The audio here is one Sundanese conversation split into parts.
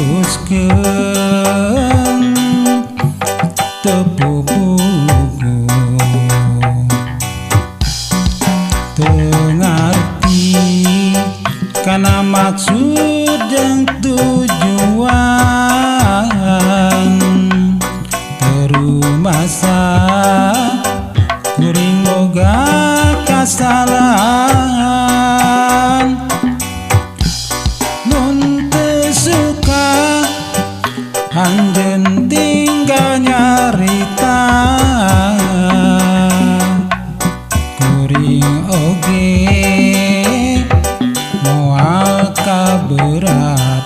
mutuskeun teu pupugu teu ngarti kana maksud jeung tujuan terumasa kuring boga kasalahan mun teu suka anjeun tinggal nyarita kuring oge moal kaberatan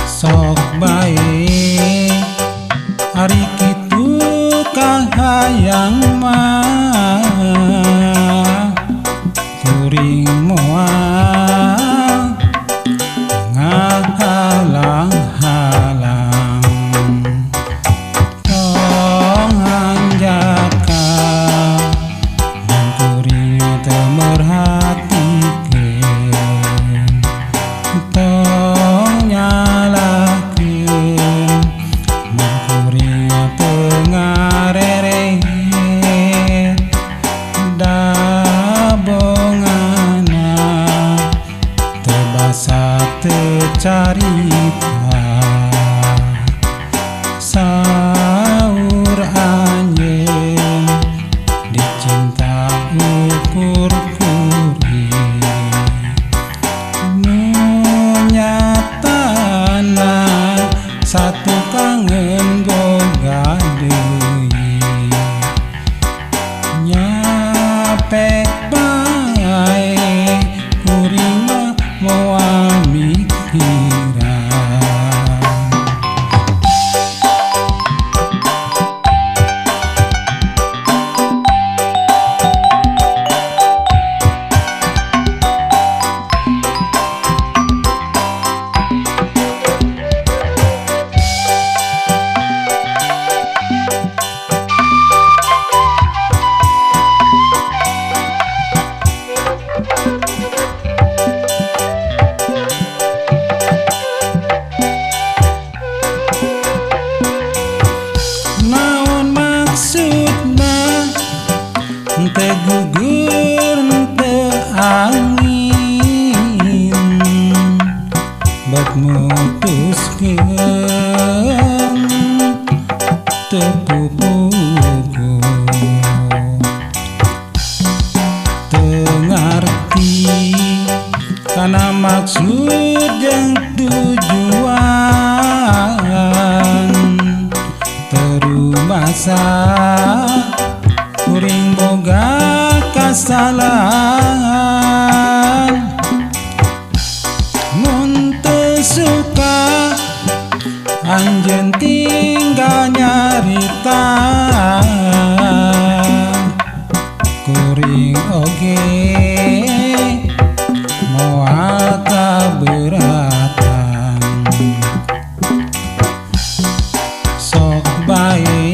sok bae ari kitu kahayang mah kuring moal ngahalang-halang tong hanjaka mun kuring teu merhatikeun tong nyalahkeun mun kuring teu ngarere dabongana teu basa teu carita saur anjeun dicinta ukur kuring nu nyatana satu kangen boga deui nyapek bae kuring mah moal mikiran. Naon maksudna teu gugur teu angin bet mutuskeun teu pupugu teu ngarti kana maksud jeung tujuan terumasa kuring boga kasalahan mun teu suka anjeun tinggal nyarita kuring oge moal kaberatan sok bae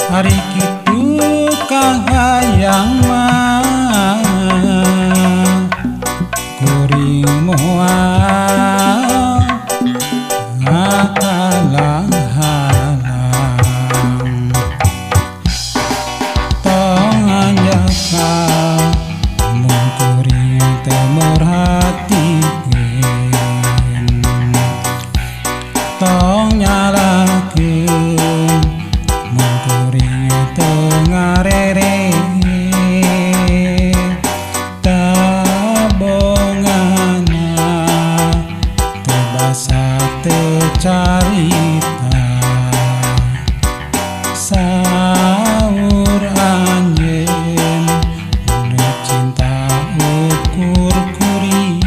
ari kitu kahayang mah kuring moal ngahalang-halang tong hanjaka mun kuring teu merhatikeun tong nyalahkeun mun kuring teu ngarere tabongana teu basa teu carita saur anjeun nu cinta ukur kuring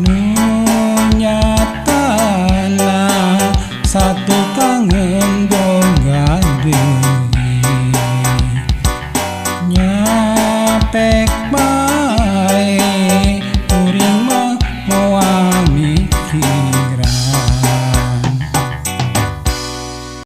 nu nyatana satu kangen boga deui nyapek bae.